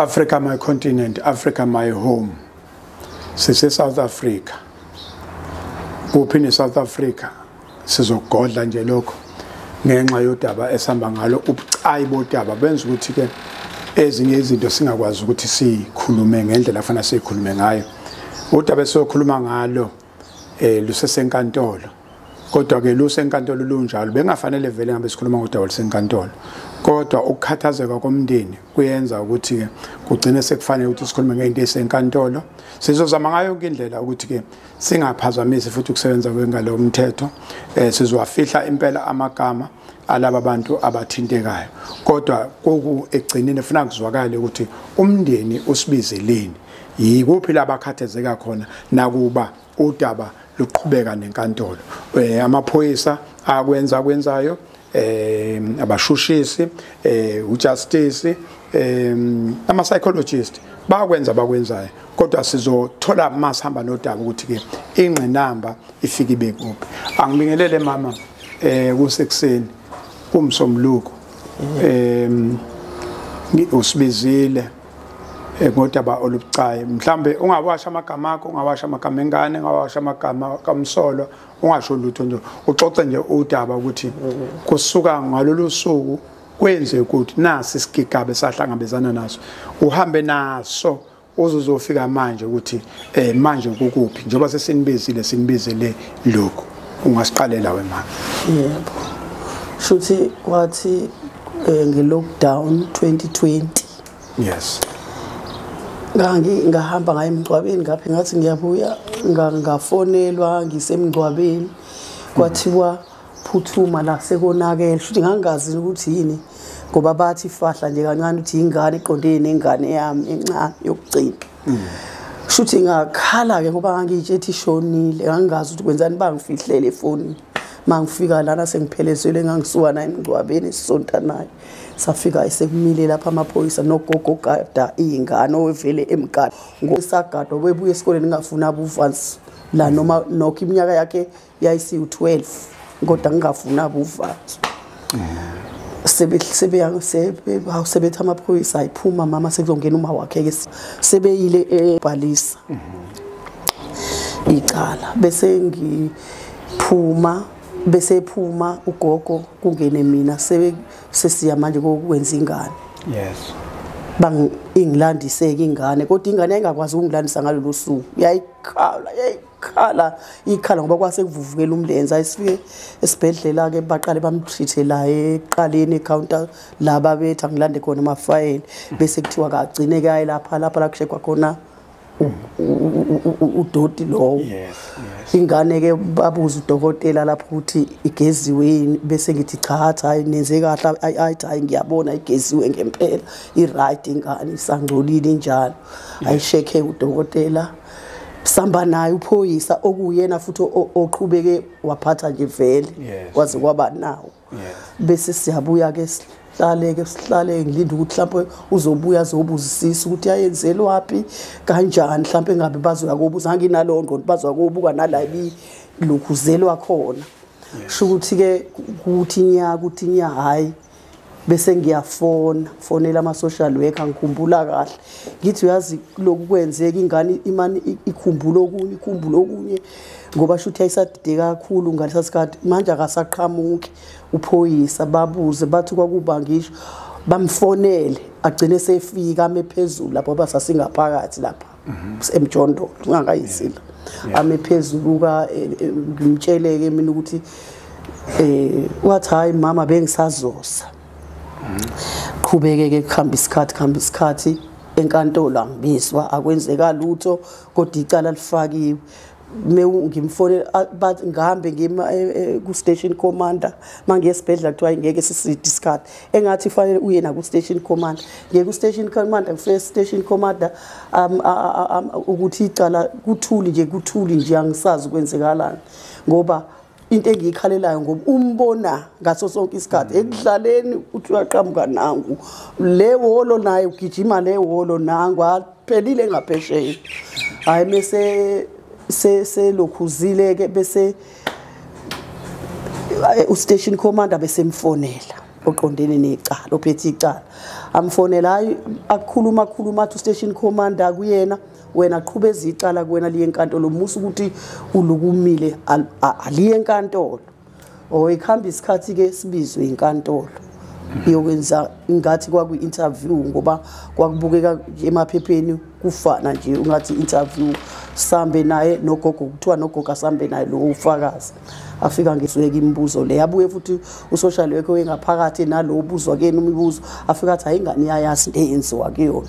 Africa my continent, Africa my home. Sise South Africa. Kuphi ne South Africa? Sizogodla nje lokho ngenxa yodaba esihamba ngalo, ubucayi bodaba benza ukuthi ke ezinye izinto singakwazi ukuthi sikhulume ngendlela afana sikhulume ngayo. Udaba esizokhuluma ngalo lusesenkantolo, kodwa ke lusenkantolo lunjalo bengafanele vele ngabe sikhuluma ngodaba lusenkantolo, kodwa ukukhathazeka komndeni kuyenza ukuthi ke kugcine sekufanele ukuthi sikhulume ngento esenkantolo. Sizozama ngayo yonke indlela ukuthi ke singaphazamisi futhi ukusebenza kwengalo yomthetho. Sizowafihla impela amagama alaba bantu abathintekayo, kodwa koku egcineni funa kuzwakale ukuthi umndeni usibizeleni, yikuphi labakhathazeka khona nakuba udaba luqhubeka nenkantolo. Amaphoyisa akwenza kwenzayo, abashushisi, ujustice, ama psychologist bakwenza bakwenzayo, kodwa sizothola masihamba nodaba ukuthi ke ingqinamba ifike ibe kuphi. Angibingelele mama, kusekuseni kumsomluko, usibizile ngodaba olubucayi. Mhlambe ungawasha amagama akho, ungawasha amagama engane, ungawasha amagama kamsolwa, ungasho lutho nje, uxoxe nje udaba ukuthi kusuka ngalolu suku kwenze ukuthi nasi isigigaba sahlangabezana naso, uhambe naso uzozofika manje ukuthi manje kukuphi, njengoba sesinibizile sinibizele lokho. Ungasiqalela we mama. Yebo, shuthi kwathi nge-lockdown 2020. Yes. Ngahamba ngaye emngcwabeni, ngaphi ngathi ngiyabuya, ngafonelwa ngisemngcwabeni, kwathiwa phuthuma la sekonakele. Shuthi ngangazi ukuthi yini, ngoba bathi fahla nje kancane ukuthi ingane iqonde nengane yami encane yokugcina. Shuthi ngakhala ke ngoba ngangiyitshethi ishonile, ngangazi ukuthi kwenzani, bangifihlele efonini. Mangifika lana sengiphelezelwe, ngangisuka naye emngcwabeni sisonta naye, safika esekumile lapha amaphoyisa nogogo gada ingane ovele emgada ngosagadwa webuye esikoleni ngafuna abuvansi la, noma nokho iminyaka yakhe yayisiwu-12 kodwa ngingafuna abuvansi. Sebetha amaphoyisa ayiphuma mama, sekuzongena uma wakhe ke sebeyile ebhalisa icala, bese ngiphuma, bese ephuma ugogo kungene mina, sesiya manje kokwenza ingane. Yes. Bang ingilandiseke ingane, kodwa ingane yayingakwazi ukungilandisa ngalolu suku, yayikhala yayikhala ikhala ngoba kwase kuvuvukela umlenze. Ayisifike esibhedlela ke baqale bamtreat la eqaleni ecounter la babetha ngilande khona amafayeli, bese kuthiwa kagcine ke aye lapha lapha la kushekwa khona udoti lowo. Yes, yes. Ingane ke babuza udokotela lapho ukuthi igeziwe yini, bese ngithi cha, hayi nenze kahle, ayi hayi ngiyabona igeziwe ngempela, i-right ingane isangcolile injalo. Ayishekhe udokotela, samba naye uphoyisa okuyena futhi oqhubeke waphatha nje vele kwaze kwaba nawo. Bese siyabuya ke sihlale ke sihlale, ngilinde ukuthi mhlawumbe uzobuya azobuzisisa ukuthi ayenzelwaphi kanjani, mhlawumbe ngabe bazoya kobuza, nginalowo ngqondo bazoya kobuka nala ilokhuzelwa khona. Sho ukuthi ke kuthi nya kuthi nya, hayi bese ngiyafona fonela ama social worker, ngikhumbula kahle ngithi uyazi lokhu kwenzeka ingane imani ikhumbula okunye ikhumbula okunye, ngoba shuthi ayisadide kakhulu ngalesa sikhathi. Manje akasaqhamuki uphoyisa, babuze bathi kwakuba ngisho bamfonele agcine sefika ame phezulu lapho basasingaphakathi lapha emjondolo ngangayisila ame phezulu ka ngimtsheleke mina ukuthi wathi hayi mama bengisazosa. Qhubeke ke kuhamba isikhathi kuhamba isikhathi, enkantolo angibizwa akwenzeka lutho, kodwa icala lifakiwe. Ngimfonela bathi ngihambe ngima ku station commander, mangiye esibhedlela kuthiwa ngeke siside isikhathi, engathi fanele uye na ku station commander. Ngiye ku station commander, ngifike station commander ukuthi icala kuthuli nje kuthuli nje, angisazi kwenzekalani, ngoba into engiyikhalelayo ngoba umbona ngaso sonke isikhathi ekudlaleni uthi uyaqhamuka nangu le wolo naye ugijima le wolo nangu aphelile ngaphesheya. Hayi mase selokhuzile ke, bese u station commander besemfonela oqondene necala ophethe icala amfonela hayi akukhuluma khuluma athi station commander kuyena wena qhubeza icala kuwena liye enkantolo musa ukuthi ulukumile aliye enkantolo o ikhamba isikhathi ke sibizwe inkantolo iyokwenza ingathi kwaku interview ngoba kwakubukeka emaphepheni kufana nje ungathi interview sambe naye nogogo kuthiwa nogogo asambe naye lo ufakazi afika ngizweke imibuzo le yabuye futhi usocial worker wengaphakathi nalo ubuzwa kuyena imibuzo afika athi ayingane iyayazi into eyenziwa kuyona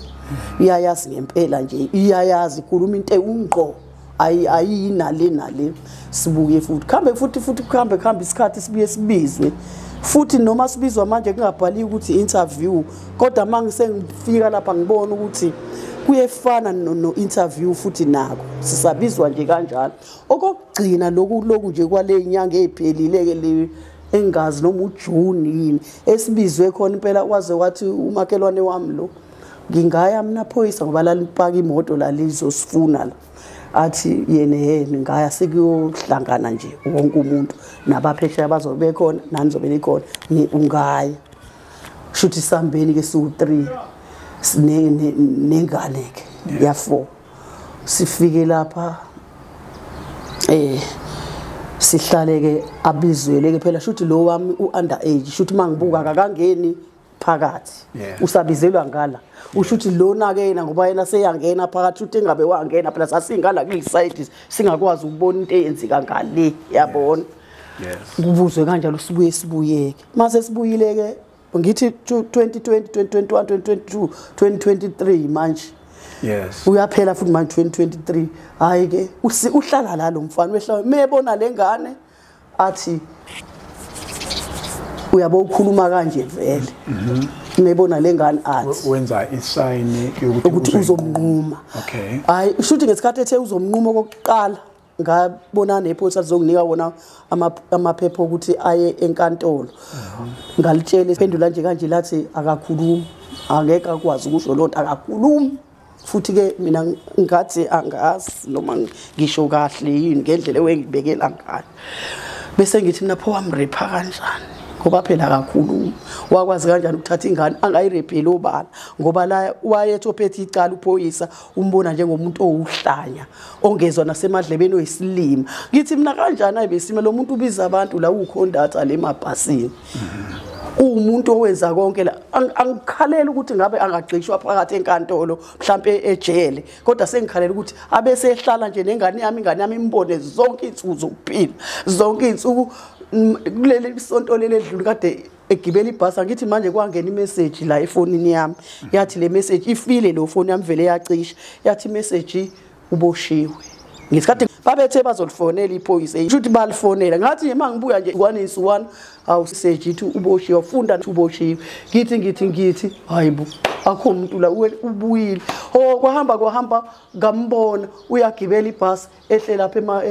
iyayazi ngempela nje iyayazi ikhuluma into ungqo ayinale nale sibuye futhi khambe futhi khambe isikhathi sibuye sibizwe futhi noma sibizwa manje kungabhaliwe ukuthi interview kodwa mangisengifika lapha ngibona ukuthi kuyefana no interview futhi nako sisabizwa nje kanjalo okugcina lokhu nje kwale inyanga eziphelile ke le engazi noma uJune yini esibizwe khona impela waze wathi umakhelwane wami lo ngingaya mina phoyisa ngoba lalipaka imoto la lizosifuna la athi yena yena ngaya sekuyohlangana nje wonke umuntu nabaphesheya bazobe bekhona nani zobe nikhona ungaya shuthi sambeni ke siwu3 nengane ke ya 4 sifike lapha sihlale ke abizwele ke phela shuthi lo wami u-under age shuthi mangibuka akangeni phakathi usabizelwa ngala ushuthi lona ke yena ngoba yena seyangena phakathi uthi engabe wangena phela sasingala kuleli side singakwazi ukubona into eyenzeka ngale yabona kubuzwe kanjalo sibuye sibuyeke mase sibuyile ke ngithi 2020 2021 2022 2023 manje uyaphela futhi manje 2023 hayi ke uhlala la lo mfana wehla mebona lengane athi uyabo ukhuluma kanje vele mebona lengane athi wenza isign yokuthi uzomnquma okay hayi ushuthi ngesikhathi ethe uzomnquma kokuqala ngabona nephoyisa lizokunika wona amaphepha ukuthi aye enkantolo ngalitshela iphendula nje kanje lathi akakhulumi angeke akwazi ukusho lonto akakhulumi futhi ke mina ngathi angazi noma ngisho kahle yini ngendlela engibekela ngayo bese ngithi mina pho wamrepha kanjani ngoba phela kakhulu wakwazi kanjani ukuthatha ingane angayirepheli obala ngoba la wayethe ophethe icala uphoyisa umbona njengomuntu owuhlanya ongezwa nasemadlebeni oyisilima ngithi mina kanjani ayibesima lo muntu ubiza abantu la ukhondatha le mabhasini umuntu owenza konke la angikhalela ukuthi ngabe angagqishwa phakathi enkantolo mhlambe ejele kodwa sengikhalela ukuthi abese ehlala nje nengane yami ingane yami imbone zonke insuku zokuphila zonke insuku kuleli sonto leledlule kade egibela ibhasi ngithi manje kwangena imessage la efonini yami yathi le message ifile lo phone yami vele yacisha yathi message uboshiwe ngesikhathi babethe bazolifonela iphoyisa ukuthi balifonela ngathi nje mangibuya nje 1 awuseji ithi uboshiwe funda uboshiwe ngithi hayibo akho umuntu la ubuyile oh kwahamba ngambona uyagibela ibhasi ehle lapha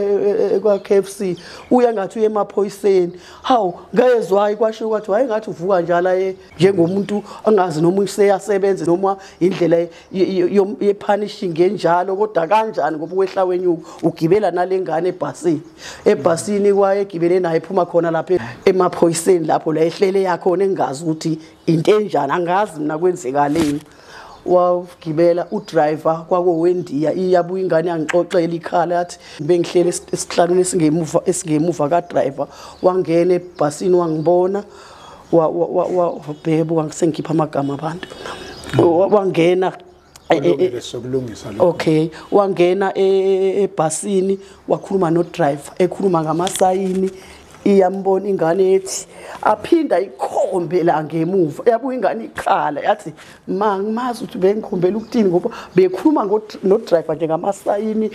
kwa KFC uya ngathi uye emaphoyiseni hawu ngayezwa hayi kwasho kwathi hayi ngathi uvuka njalo njengomuntu angazi noma useyasebenza noma indlela ye punishing enjalo kodwa kanjani ngoba wehla wenyuka ugibela nalengane ebhasini kwaye egibele naye ephuma khona lapha emaphoyiseni lapho la ehlele yakhona engazi ukuthi into enjani angazi mina kwenzekaleni wagibela udriver kwakowendiya iyabuya ingane yangixoxela ikhala yathi bengihlele esihlalweni esingemuva ka driver wangena ebhasini wangibona wabheka ngisengikhipha amagama abantu wangena sokulungisa lokho okay wangena ebhasini wakhuluma no driver ekhuluma ngamasayini iyambona ingane ethi aphinda ikhombe la ngemuva yabuya ingane ikhala yathi ma ngimazi ukuthi bengikhombela ukuthini ngoba bekhuluma no driver nje ngamasayini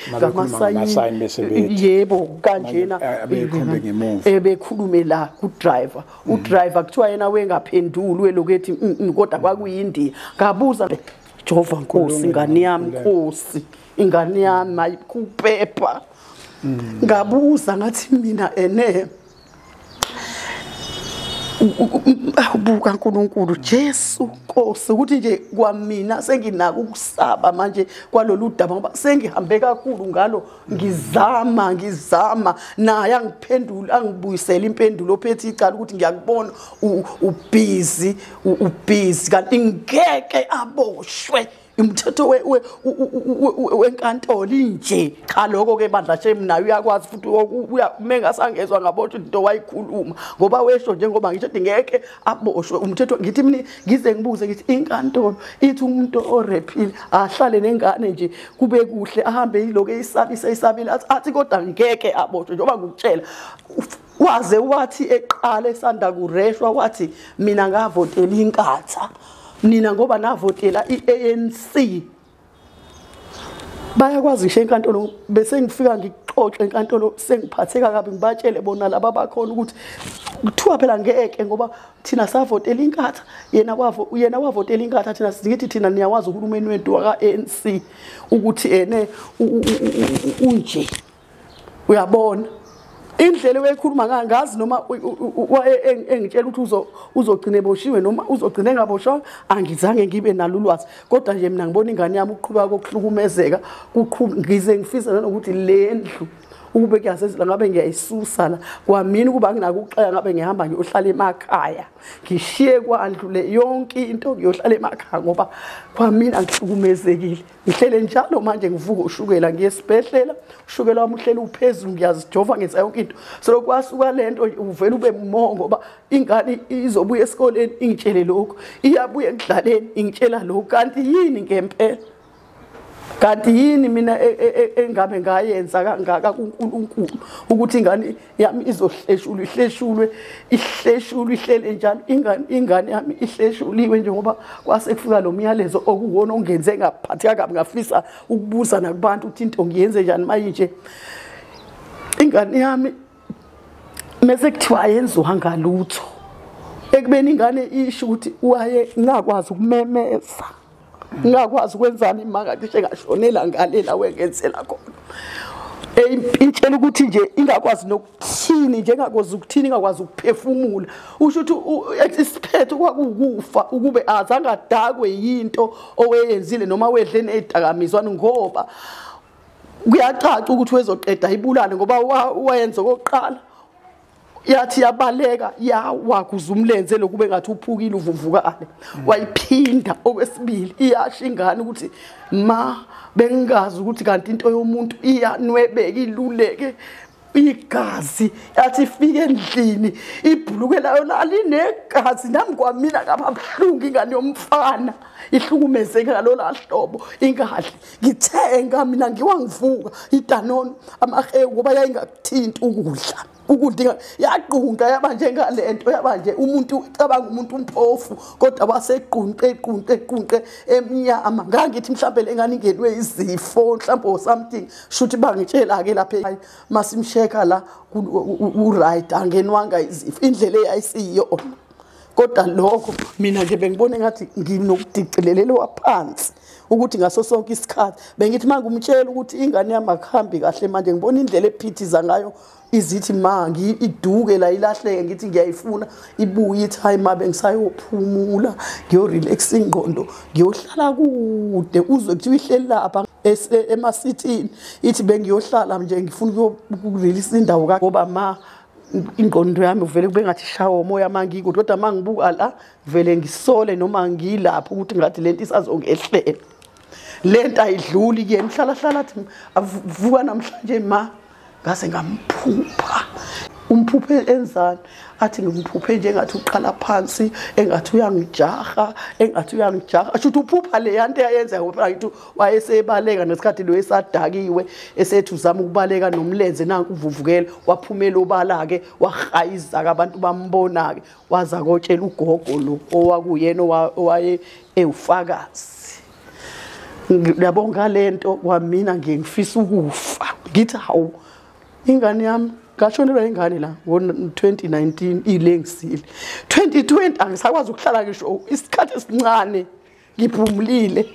yebo kanjena abekhombe ngemuva ebekhulume la ku driver u driver kuthiwa yena wengaphenduli welokuthi kodwa kwakuyindiya ngabuza Jehova Nkosi ingane yami Nkosi ingane yami ayikuphepha ngabuza ngathi mina ene Buka uNkulunkulu Jesu Nkosi ukuthi nje kwamina senginako ukusaba manje kwalolu daba ngoba sengihambe kakhulu ngalo, ngizama naye angiphendula angibuyisela impendulo ophethe icala ukuthi ngiyakubona ubhizi kanti ngeke aboshwe. Umthetho wenkantolo nje cha lokho ke bandla shame naye uyakwazi futhi mengasangezwa ngaboshwa into wayikhuluma ngoba wesho njengoba ngisho ukuthi ngeke aboshwe umthetho. Ngithi mina ngize ngibuze ngithi inkantolo ithi umuntu orephile ahlale nengane nje kube kuhle ahambe yiloko eyisabise isabile athi kodwa ngeke aboshwe njengoba ngikutshela. Waze wathi eqala esanda kureshwa wathi mina ngavotela inkatha nina ngoba navotela iANC. Bayakwazi ngisho enkantolo bese ngifika ngixoxe enkantolo sengiphatheka kabi ngibatshele bona laba bakhona ukuthi kuthiwa phela ngeke ngoba thina savotela inkatha, yena wavotela inkatha, thina sithi thina niyawazi uhulumeni wethu waka ANC ukuthi ene unje. Uyabona indlela oyekhuluma ngazi noma engitshela ukuthi uzogcina eboshiwe noma uzogcina engaboshwanga, angizange ngibe nalo ulwazi. Kodwa nje mina ngibona ingane yami ukuqhubeka kokuhlukumezeka, ngize ngifisa nanokuthi le ndlu ukube kuyasenzela ngabe ngiyayisusa la kwamina ukuba nginako ukuxela ngabe ngihamba ngiyohlala emakhaya ngishiye kwandlu le yonke into ngiyohlala emakhaya ngoba kwamina ngihlukumezekile. Ngihlele njalo manje ngivuka ushukela ngiye esibhedlela, ushukela wami uhleli uphezulu, ngiyazijova ngenza yonke into. So kwasuka lento uvela ube mo ngoba ingane izobuya esikoleni ingitshele lokho, iyabuya ekudlaleni ingitshela lokho, kanti yini ngempela? Kanti yini mina engabe ngayenza kangaka kuNkulunkulu ukuthi ingane yami izohleshulwa ihleshulwe ihleshulwe ihlele njalo ingane yami ihleshuliwe njengoba kwase kufika lo myalezo okuwona ongenze ngaphatheka kabi ngafisa ukubuza nakubantu ukuthi into ngiyenze njani manje. Ingane yami mase kuthiwa ayenziwa ngalutho ekubeni ingane isho ukuthi waye ngakwazi ukumemeza ngakwazi ukwenzani imaka cishe ngashonela ngalela wengenzela khona. Intshela ukuthi nje ingakwazi nokuthini nje ingakwazi ukuthini ingakwazi ukuphefumula, usho ukuthi isiphetho kwakukufa ukube azange adakwe yinto oweyenzile noma wedle nezidakamizwa ngoba kuyacaca ukuthi wezoqeda ibulale ngoba wayenza okokuqala yathi yabaleka yawakuza umlenze lokube ngathi uphukile uvuvukale wayiphinda okwesibili iyasho ingane ukuthi ma bengazi ukuthi kanti into yomuntu iyanwebeka iluleke igazi yathi ifike endlini ibhuluke layo lalinegazi nami kwamina ngaba buhlungu ingane yomfana ihlukumezeke ngalola hlobo ingadli ngithenga mina ngiwangivuka idanono amahewu ngoba yayingakuthinti ukudla ukudla yaqunqa yaba njengalento yaba nje umuntu ucabanga umuntu umpofu kodwa wasequnqe qunqe qunqe emnyama. Ngangithi mhlambe lengane ingenwe izifo mhlambe or something, shuthi bangitshela ke lapha masimsheka la u right angenwanga izifo indlela eyayisiyona. Kodwa lokho mina nje bengibona ngathi nginokudicilelelwa phansi ukuthi ngaso sonke isikhathi bengithi mangumtshela ukuthi ingane yami akuhambi kahle manje ngibona indlela ephithiza ngayo izithi ma iduke la ilahleke ngithi ngiyayifuna ibuye ithi hayi ma bengisayophumula ngiyorelax ingqondo ngiyohlala kude uzwe kuthiwa ihleli lapha emasithini ithi bengiyohlala nje ngifuna ukurelease indawo ngoba ma ingqondo yami uvele kube ngathi shawa umoya mangikude kodwa mangibuka la vele ngisole noma ngilapho ukuthi ngathi lento isazongehlela lento ayidluli kuyena uhlala hlala athi avuka namhlanje ma ngase ngamphupha umphuphe enzani athi ngimphuphe nje engathi uqala phansi engathi uyangijaha engathi uyangijaha asho ukuthi uphupha le yanto eyayenza ngoba ngithi wayesebaleka nesikhathi lo esadakiwe esethu uzama ukubaleka nomlenze nanku uvuvukela waphumela obala ke wahayiza ke abantu bambona ke waza kotshela ugogo lo owakuyena owaye ewufakazi. Ngiyabonga lento kwamina ngifisa ukufa ngithi hawu ingane yami ngashonelwa ingane la ngo-2019 ilengisile 2020 angisakwazi ukuhlala ngisho isikhathi esincane ngiphumulile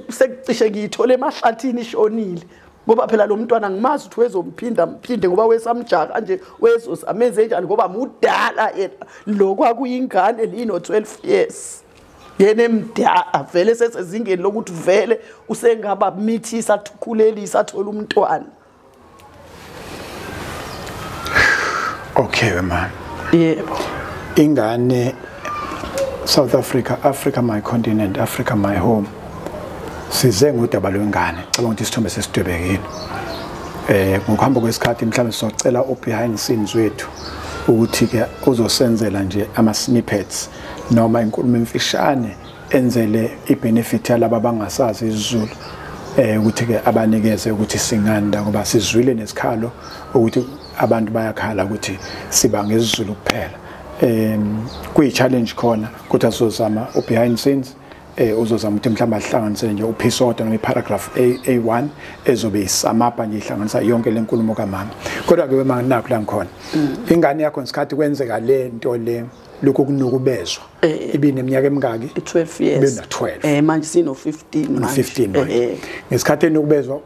sekucishe ngiyithole emahlathini ishonile. Ngoba phela lo mntwana ngimazi ukuthi wezomphinda mphinde ngoba wesamjaka nje wezosamenze njani ngoba mudala yena lo kwakuyingane lino 12 years. Yena emdala vele sesezingeni lokuthi vele usengaba mithisa akhulelisa athola umntwana. Okay ma. Yebo. Ingane South Africa, Africa my continent, Africa my home. Size ngodaba lwengane. Cabanga ukuthi isithombe sesidwebekile. Ngokuhamba kwesikhathi mhlawumbe sizocela u behind scenes wethu ukuthi ke uzosenzela nje ama snippets noma inkulumo emfishane enzele ibenefit yalabo abangasazi isiZulu ukuthi ke abanikeze ukuthi singanda ngoba sizwile nesikhalo ukuthi abantu bayakhala ukuthi siba ngesiZulu kuphela. Kuyi challenge khona kodwa sizozama u behind scenes uzozama ukuthi mhlawumbe ahlanganise nje upisoda noma iparagraph A1 ezobe isamapa nje ihlanganisa yonke lenkulumo kamama. Kodwa ke wema nakho la ngikhona. Ingane yakho ngesikhathi kwenzeka le nto le lokhu kunukubezwa ibineminyaka emingaki? 12 years. Ibina 12. Manje sino 15 manje. 15 manje. Ngesikhathi enukubezwa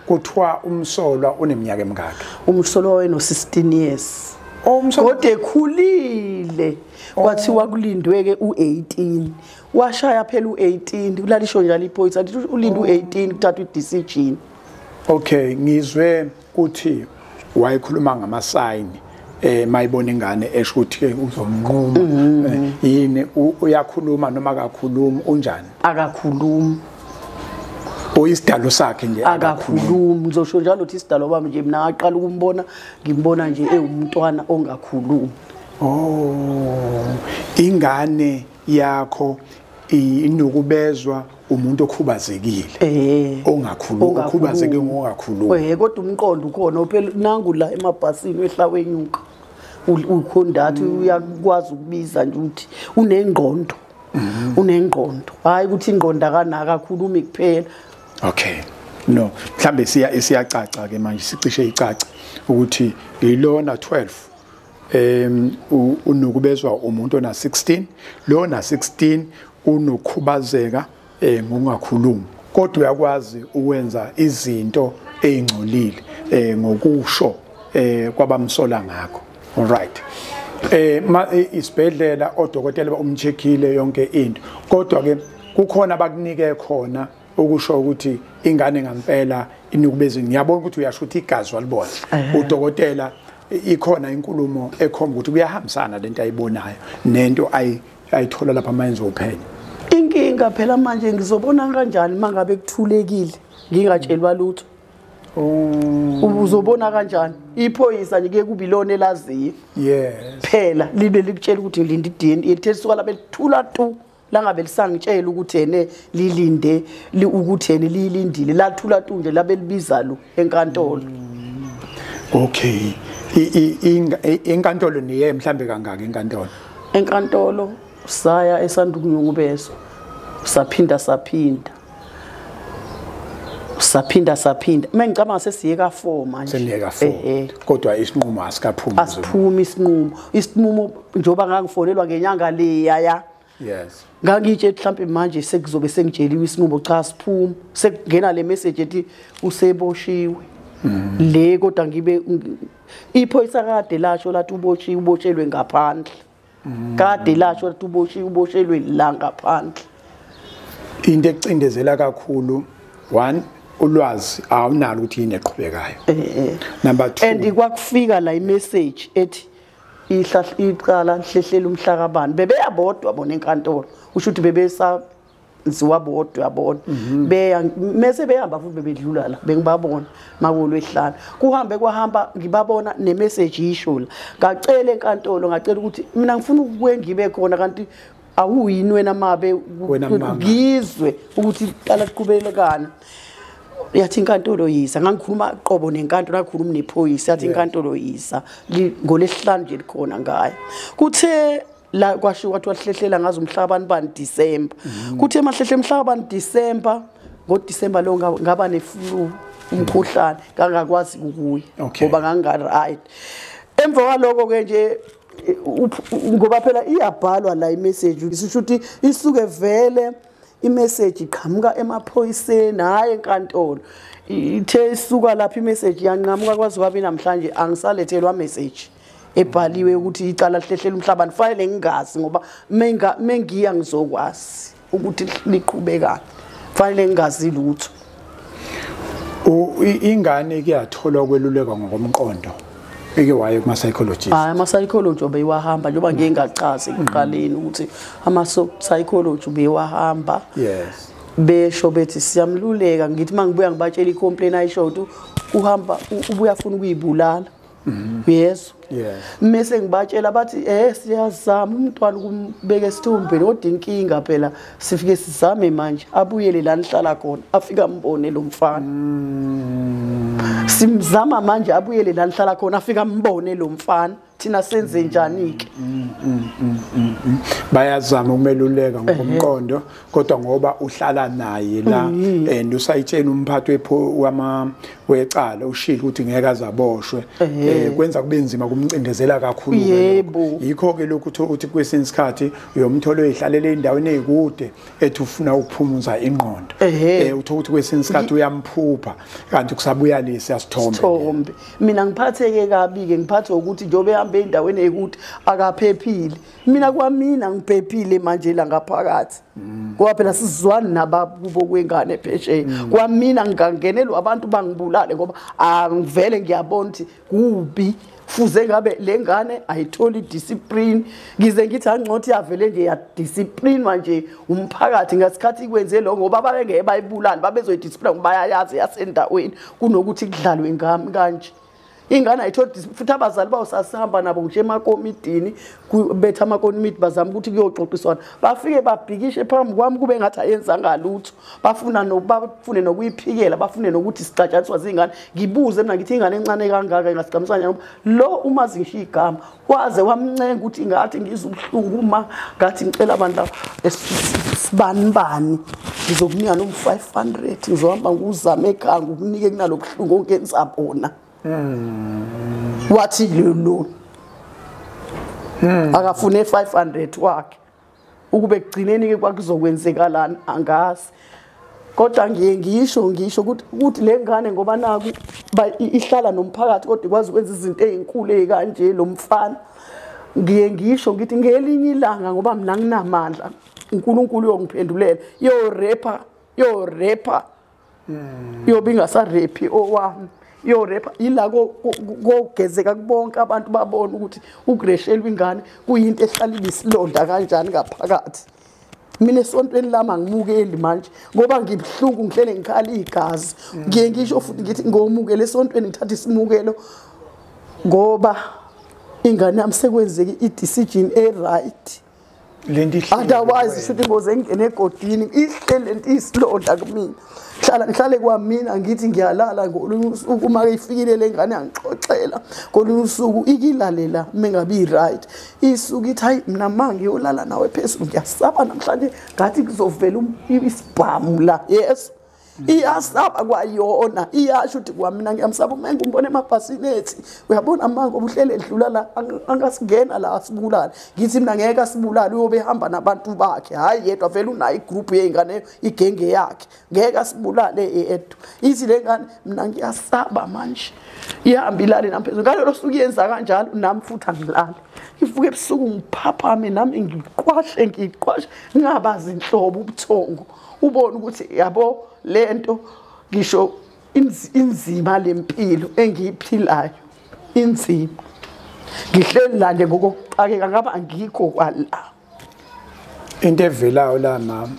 kuthiwa umsolwa uneminyaka emingaki? Umsolwa weno 16 years. Kodwa ekhulile kwathiwa kulindwe ke u18 washaya phela u18 kulalisho njalo iphoyisa lithi ulinde u18 kuthathwa idecision. Okay, ngizwe kuthi wayekhuluma ngama sign mayibona ingane esho ukuthi ke uzomnquma yini uyakhuluma noma akakhulumi unjani? Akakhulumi. Oyisidalo sakhe nje akakhulumi. Ngizosho njalo ukuthi isidalo bami nje mina ngaqala ukumbona ngimbona nje ewumntwana ongakhulumi. Oh, ingane yakho inokubezwa umuntu okhubazekile. Ongakhulumi, okhubazeke ngokungakhulumi. Kodwa umqondo ukhona phela nangu la emabhasini wehla wenyuka. Ukhondathi uyakwazi ukubiza nje ukuthi unengqondo. Unengqondo. Hayi ukuthi ingqondo akanaka akakhulumi kuphela. Okay. No, mhlambe siyacaca ke manje sicishe icaca ukuthi ilona 12 unokubezwa umuntu ona 16, lona 16 unokhubazeka ngokungakhulumi. Kodwa uyakwazi ukwenza izinto ezingcolile ngokusho kwabamsola ngakho. All right. Isibhedlela odokotela umcheckile yonke into. Kodwa ke kukhona abakunike khona ukusho ukuthi ingane ngempela inukubeze. Ngiyabona ukuthi uyasho ukuthi igazi walibona. Udokotela ikhona inkulumo ekhomba ukuthi kuyahambisana lento ayibonayo nento ayithola lapha mayenze uphenyo. Inkinga phela manje ngizobona kanjani mangabe kuthulekile ngingatshelwa lutho? Uzobona kanjani? Iphoyisa nje kuye kubi lona elaziyo. Yes. Phela libe likutshela ukuthi ngilinde iDNA lithe suka labe lithula tu langabe lisangitshela ukuthi ene lilinde ukuthi ene lilindile lathula tu nje labe libiza lo enkantolo. Okay. Inkantolo niye mhlambe kangaka inkantolo? Enkantolo saya esandukunyukubezwa saphinda saphinda. Saphinda saphinda. Mengicabanga sesiye ka 4 manje. Seniye ka 4. Kodwa isinqumo asikaphumi. Asiphumi isinqumo. Isinqumo njoba ngangifonelwa ngenyanga leya ya. Yes. Ngangitshe mhlambe manje sekuzobe sengitsheliwe isinqumo cha siphuma. Sekungena le message ethi useboshiwe. Le kodwa ngibe iphoyisa kade lasho lathi uboshiwe uboshelwe ngaphandle. Kade lasho lathi uboshiwe uboshelwe la ngaphandle. Into ecindezela kakhulu one ulwazi awunalo ukuthi yini eqhubekayo. Number 2 and kwakufika la imessage ethi icala lihlehlela umhlaka bani bebeyabodwa bona enkantolo usho ukuthi bebesa nziwa bodwa yabona beya mase behamba futhi bebedlula la bengibabona makulwehlala kuhambe kwahamba ngibabona nemessage isho la ngacela enkantolo ngacela ukuthi mina ngifuna ukuye ngibe khona kanti awuyini wena mabe ngizwe ukuthi icala liqhubelekana. Yathi inkantolo yisa ngangikhuluma qobo nenkantolo ngakhuluma nephoyisa yathi inkantolo yisa ngolesihlanu nje likhona ngayo kuthe la kwashiwo kwathi wahlehlela ngazo umhlabani bani December kuthe emahlehle emhlabani December ngo December lo ngaba neflu umkhuhlane ngangakwazi ukuya ngoba nganga right. Emva kwaloko ke nje ngoba phela iyabhalwa la imessage isho ukuthi isuke vele Imessage iqhamuka emaphoyiseni hayi enkantolo. Ithe isuka lapha imessage yanqamuka kwazi kwabi namhlanje angisalethelwa message ebhaliwe ukuthi icala lihlehlela umhlaba nifanele ngingazi ngoba mengiya ngizokwazi ukuthi liqhubekani. Fanele ngingazi lutho. Ingane kuyatholwa kwelulekwa ngokomqondo. Ike waye kuma psychologist. Hayi ama psychologist obewahamba njengoba ngiye ngachaza ekuqaleni ukuthi ama psychologist ubewahamba. Yes. Besho bethi siyamluleka ngithi mangibuya ngibatshela icomplaint ayisho ukuthi uhamba ubuya afuna ukuyibulala. Yes. Yes. Mase ngibatshela bathi siyazama umntwana ukumbeka esithombeni kodwa inkinga phela sifike sizame manje abuyele la nihlala khona afika ambone lo mfana. Simzama manje abuyele la nihlala khona afika ambone lo mfana thina senze njani ke. Bayazama ukumeluleka ngokomqondo kodwa ngoba uhlala naye la and usayitshela umphathi wama wecala ushilo ukuthi ngeke azaboshwe kwenza kube nzima kumcindezela kakhulu. Yebo. Yikho ke lokhu uthi kwesinye isikhathi uyomthola uyihlalele endaweni ezikude ethi ufuna ukuphumuza ingqondo. Uthola ukuthi kwesinye isikhathi uyamphupha kanti kusabuya lesi asithombe. Mina ngiphatheke kabi ke ngiphathwe ukuthi njobe ehamba endaweni ekude akaphephile. Mina kwamina ngiphephile manje la ngaphakathi. Ngoba phela sizwani nabakubo kwengane phesheya. Kwamina ngingangenelwa abantu bangibulale ngoba angivele ngiyabona ukuthi kubi. Fuze ngabe lengane ayitholi discipline. Ngize ngithi angcothi yavele nje ya discipline nje umphakathi ngasikhathi kwenze lo ngoba babengeke bayibulale babezoyidiscipline ngoba bayayazi yasendaweni kunokuthi kudlalwe ngami kanje. Ingane ayitholi futhi abazali bawo sasihamba nabo nje emakomidini betha amakomidi bazama ukuthi kuyoxoxiswana bafike babhikishe phambi kwami kube ngathi ayenzanga lutho bafuna nokubafune nokuyiphikela bafune nokuthi sicatshaniswa zingane. Ngibuze mina ngithi ingane encane kangaka ingasigamiswa kanjani lo uma ngisho igama waze wamncenga ukuthi ngathi ngizwe ubuhlungu uma ngathi ngicela abantu sibani bani ngizokunika noma 500 ngizohamba nguzame ekhaya ngikunike kunalobuhlungu onkenza bona. Wathi lo akafune 500 wakhe ukube kugcineni ke kwakuzokwenzekalani angazi kodwa ngiye ngisho ukuthi le ngane ngoba naku ihlala nomphakathi kodwa ikwazi ukwenza izinto ezinkulu ezikanje lo mfana. Ngiye ngisho ngithi ngelinye ilanga ngoba mina nginamandla uNkulunkulu uyongiphendulela yo rapper yobe ingasarephi owami yorepha ila kogezeka kubonke abantu babona ukuthi ukureshelwa ingane kuyinto ehlala ibisilonda kanjani ngaphakathi. Mina esontweni lami angimukeli manje ngoba ngibhlungu ngihlele ngikhala igazi. Ngiye ngisho futhi ngithi ngomukela esontweni ngithatha isimukelo ngoba ingane yami sekwenzeke i-decision e-right. Otherwise futhi ngoze ngene egodini ihlele lento isilonda kumina. Ngihlale kwamina ngithi ngiyalala ngolunye usuku uma ifikile lengane angixoxela ngolunye usuku ikilalela mengabi right isuku ithi hayi mina manje ngiyolala nawe phezulu ngiyasaba namhlanje ngathi kuzovela isibhamu la. Yes. Iyasaba kwayona iyasho ukuthi kwamina ngiyamsaba uma ngimbona emabhasini ethi uyabona manje ubuhlele edlula la angasingena la asibulale. Ngithi mina ngeke asibulale uyobe ehamba nabantu bakhe hayi yedwa vele unayo igroup yezingane igenge yakhe ngeke asibulale yedwa. Ithi lengane mina ngiyasaba manje ihamba ilale nami phezulu ngalelo suku yenza kanjalo nami futhi angilali ngivuke ebusuku ngiphaphame nami ngiqwashe ngingabazi inhlobo ubuthongo ubone ukuthi yabo lento ngisho inzima lempilo engiyiphilayo inzima. Ngihleli la nje ngokuxakeka ngaba angikho kwala. Into evelayo la mama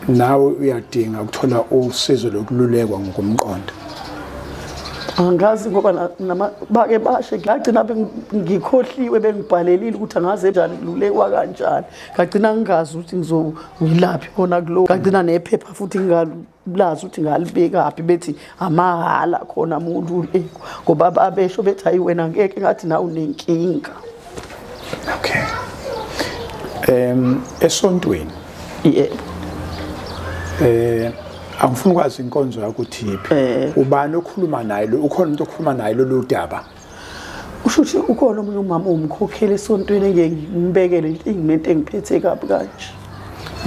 nawe uyadinga ukuthola usizo lokululekwa ngokomqondo. Angazi ngoba bake bashe ngagcina ngikhohliwe bengibhalelile ukuthi angaze njani kululekwa kanjani ngagcina ngingazi ukuthi ngizowilaphi khona kulo ngagcina nephepha futhi ngingalazi ukuthi ngalibekaphi bethi amahala khona mululeko ngoba babesho bethi hayi wena ngeke ngathi nawe unenkinga. Okay. Esontweni yebo angifuni ukwazi inkonzo yakho uthi yiphi. Ubani okhuluma naye lo ukhona umuntu okhuluma naye lolu daba? Usho ukuthi ukhona omunye umama omkhokhela esontweni engeke ngimbekele ingimento engiphethe kabi kanje.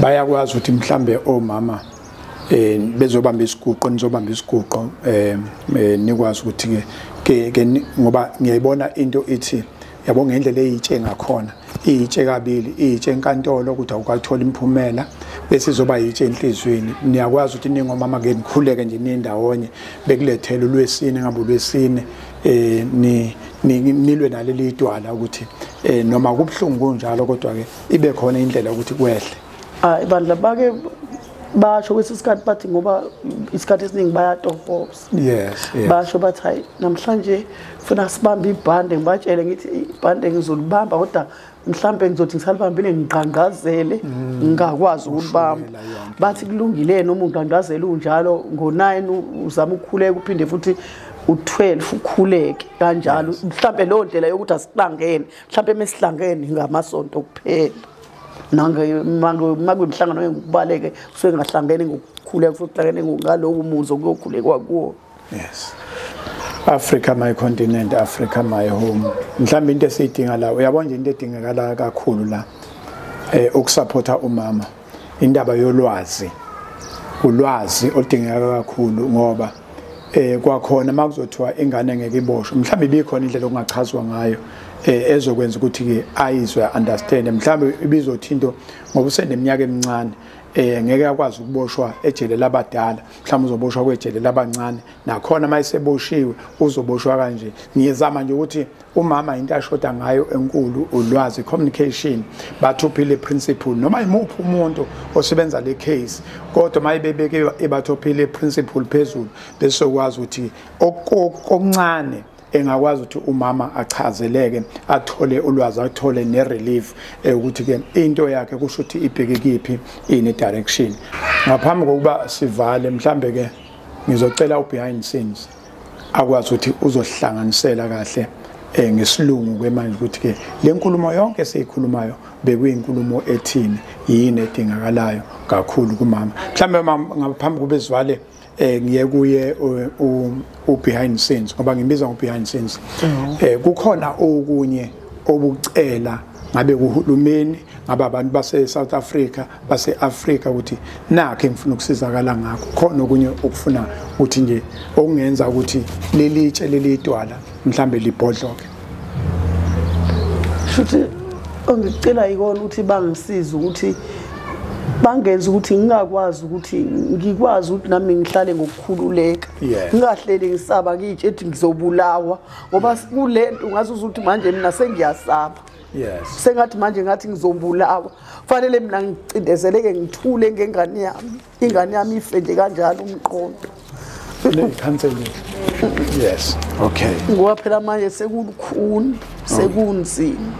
Bayakwazi ukuthi mhlambe omama bezobamba isiguqo, nizobamba isiguqo, nikwazi ukuthi ke ngoba ngiyayibona into ithi yabo ngendlela eyitshe ngakhona, iyitshe kabili, iyitshe enkantolo ukuthi awukathola imphumela, bese izoba yitshe enhlizweni. Niyakwazi ukuthi ningomama ke nikhuleke nje nindawonye, bekulethele ulwesine ngabe ulwesine, nilwe naleli idwala ukuthi noma kubhlungu kunjalo kodwa ke ibe khona indlela ukuthi kwehle. Hayi bandla, bake basho kwesikhathi bathi ngoba isikhathi esiningi bayatohoza. Yes, yes. Basho bathi hayi namhlanje funa sibambe ibhande, ngibatshele ngithi ibhande ngizolibamba kodwa mhlambe ngizothi ngisalibambile ngiqangqazele ngingakwazi ukulibamba. Bathi kulungile noma ungqangqazele unjalo ngo9 uzama ukukhuleka uphinde futhi u12 ukhuleke kanjalo. Mhlambe leyo ndlela yokuthi asihlangene, mhlambe mesihlangene ngamasonto kuphela. Nange makuyimhlangano engukubaleke kusuke ngahlangene ngokukhuleka futhi kuhlangene ngalowo muzi okuyokhulekwa kuwo. Yes. Africa my continent, Africa my home. Mhlambe into esiyidinga la, uyabona nje into edingekala kakhulu la, ukusupporta umama, indaba yolwazi. Ulwazi oludingeka kakhulu ngoba kwakhona makuzothiwa ingane ngeke iboshwe, mhlambe ibikhona indlela okungachazwa ngayo ezokwenza ukuthi ke ayizwe, understand. Mhlambe ibizothi into ngoba useneminyaka emincane, ngeke akwazi ukuboshwa ejele labadala, mhlawumbe uzoboshwa kwejele labancane, nakhona mayeseboshiwe uzoboshwa kanje. Ngiyezama nje ukuthi umama into ashoda ngayo enkulu ulwazi, communication, Batho Pele principle. Noma imuphi umuntu osebenza le case kodwa mayibebeke eBatho Pele principle phezulu, bese ukwazi ukuthi okuncane engakwazi ukuthi umama achazeleke, athole ulwazi, athole ne-relief ukuthi ke into yakhe kusho ukuthi ibheke kiphi, ini direction. Ngaphambi kokuba sivale mhlambe ke ngizocela u-behind scenes akwazi ukuthi uzohlanganisela kahle ngesilungu ke manje ukuthi ke le nkulumo yonke esiyikhulumayo bekuyinkulumo ethini, yini edingakalayo kakhulu kumama. Mhlambe ngaphambi kube sivale ngiye kuye u behind scenes, ngoba ngimbiza ngo behind scenes. Kukhona okunye obucela ngabe kuhulumeni, ngabe abantu base South Africa, base Africa, ukuthi nakhe ngifuna ukusizakala ngakho, khona okunye okufuna ukuthi nje okungenza ukuthi lelitshe lelidwala mhlambe libhodloke. Shuthi ongicela yikona ukuthi bangisize ukuthi bangenza ukuthi ngingakwazi ukuthi ngikwazi ukuthi nami ngihlale ngokukhululeka, ngingahleli ngisaba ngitshe ethi ngizobulawa, ngoba kulento ungazuza ukuthi manje mina sengiyasaba. Yes. Sengathi manje ngathi ngizobulawa, fanele mina ngicindezeleke ngithule ngengane yami, ingane yami ife nje kanjalo umqondo. Counseling. Yes. Okay. Ngoba phela manje sekulukhuni, sekunzima.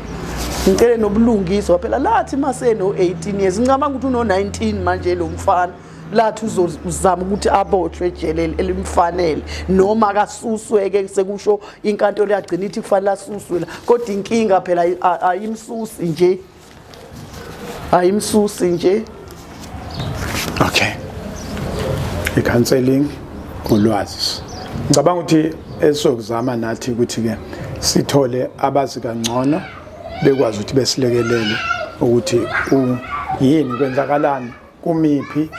Ngicele nobulungiswa phela lathi mase no 18 years, ngicabanga ukuthi uno 19 manje lo mfana, lathi uzozama ukuthi aboshwe ejele elimfanele noma akasuswe ke, sekusho inkantolo yagcina ithi kufanele asuswe la, kodwa inkinga phela ayimsusi nje, ayimsusi nje. Okay. I-counseling ulwazi. Ngicabanga ukuthi esokuzama nathi ukuthi ke sithole abazi kangcono bekwazi ukuthi besilekelele ukuthi yini kwenzakalani kumiphi,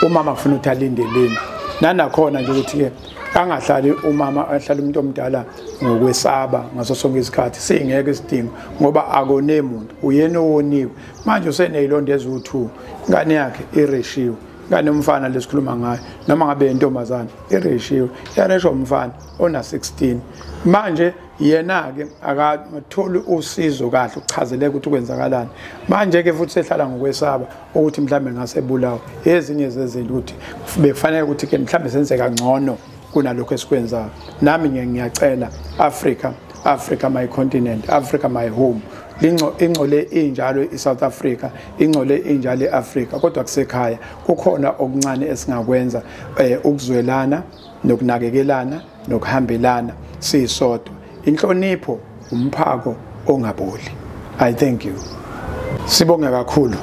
umama ufuna ukuthi alindeleni, nanakhona nje ukuthi ke angahlali umama, ahlale umuntu omdala ngokwesaba ngaso sonke isikhathi, singeke isidingo ngoba akone muntu, uyena owoniwe manje usenezilonda eziwu2, ingane yakhe ireshiwe, ingane umfana lesikhuluma ngayo noma ngabe intombazana ireshiwe, yareshwa umfana ona 16 manje yena ke akatholi usizo kahle ukuchazeleka ukuthi kwenzakalani manje ke futhi sehlala ngokwesaba ukuthi mhlambe ngasebulawa. Ezinye zezinto ukuthi bekufanele ukuthi ke mhlambe senze kangcono kunalokho esikwenzayo. Nami ngiyacela Africa, Africa my continent, Africa my home. Ingcole injalo iSouth Africa, ingcole injalo eAfrica, kodwa kusekhaya kukhona okuncane esingakwenza, ukuzwelana nokunakekelana nokuhambelana sisodwa. Inhlonipho umphako ongaboli. I thank you. Sibonge kakhulu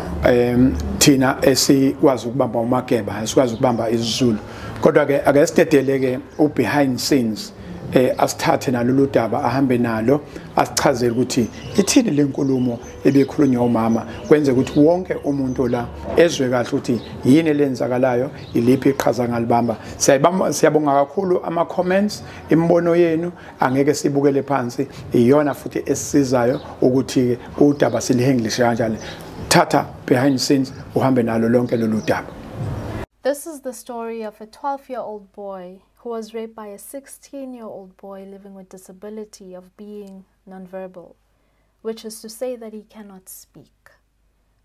thina esikwazi ukubamba umageba, esikwazi ukubamba isiZulu. Kodwa ke ake sidedeleke u behind scenes Asithathe nalolu daba ahambe nalo, asichazele ukuthi ithini lenkulumo ebekhulunywa umama, kwenze ukuthi wonke umuntu la ezwe kahle ukuthi yini lenzakalayo, iliphi iqhaza ngalibamba. Siyabonga kakhulu ama comments, imibono yenu angeke sibukele phansi, iyona futhi esisizayo ukuthi udaba silihengilishe kanjani. Thatha behind scenes uhambe nalo lonke lolu daba. This is the story of a 12-year-old boy who was raped by a 16-year-old boy living with disability of being nonverbal, which is to say that he cannot speak.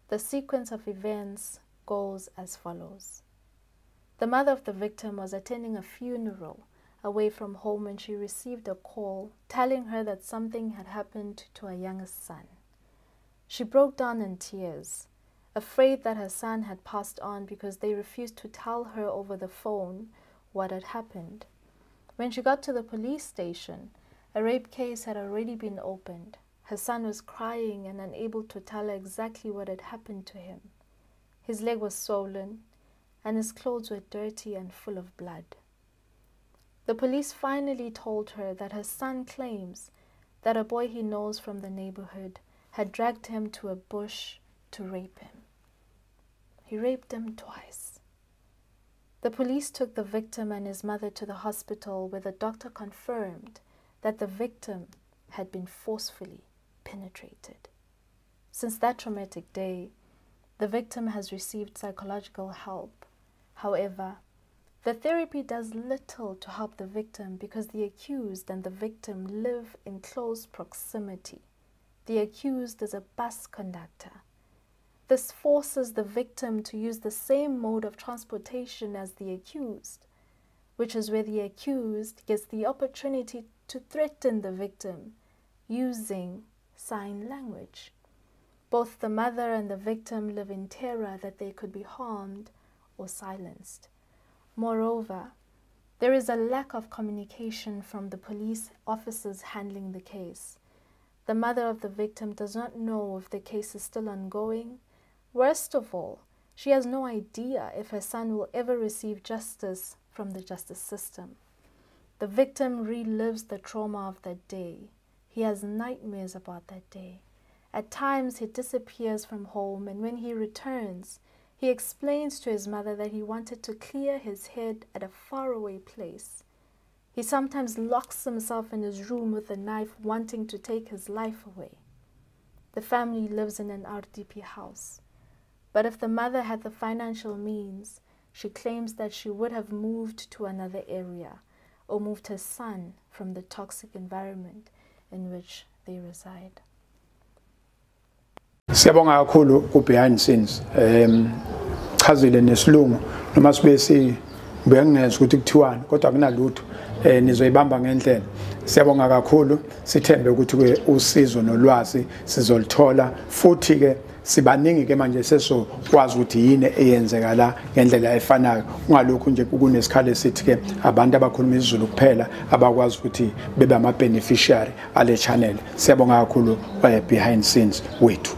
The sequence of events goes as follows. The mother of the victim was attending a funeral away from home when she received a call telling her that something had happened to her youngest son. She broke down in tears, afraid that her son had passed on because they refused to tell her over the phone what had happened. When she got to the police station, a rape case had already been opened. Her son was crying and unable to tell her exactly what had happened to him. His leg was swollen and his clothes were dirty and full of blood. The police finally told her that her son claims that a boy he knows from the neighborhood had dragged him to a bush to rape him. He raped him twice. The police took the victim and his mother to the hospital, where the doctor confirmed that the victim had been forcefully penetrated. Since that traumatic day, the victim has received psychological help. However, the therapy does little to help the victim because the accused and the victim live in close proximity. The accused is a bus conductor. This forces the victim to use the same mode of transportation as the accused, which is where the accused gets the opportunity to threaten the victim using sign language. Both the mother and the victim live in terror that they could be harmed or silenced. Moreover, there is a lack of communication from the police officers handling the case. The mother of the victim does not know if the case is still ongoing. Worst of all, she has no idea if her son will ever receive justice from the justice system. The victim relives the trauma of that day. He has nightmares about that day. At times, he disappears from home, and when he returns, he explains to his mother that he wanted to clear his head at a faraway place. He sometimes locks himself in his room with a knife, wanting to take his life away. The family lives in an RDP house. But if the mother had the financial means, she claims that she would have moved to another area or moved her son from the toxic environment in which they reside. Siyabonga kakhulu ku behind scenes. Chazile nesilungu noma sibe si bengezwe ukuthi kuthiwani kodwa kunalutho nizoyibamba ngendlela. Siyabonga kakhulu, sithembe ukuthi ke usizo nolwazi sizolithola futhi ke sibaningi ke manje sesokwazi ukuthi yini eyenzeka la ngendlela efanayo. Ungalokhu nje kunesikhala esithi ke abantu abakhuluma isiZulu kuphela abakwazi ukuthi bebe ama beneficiary ale channel. Siyabonga kakhulu behind scenes wethu.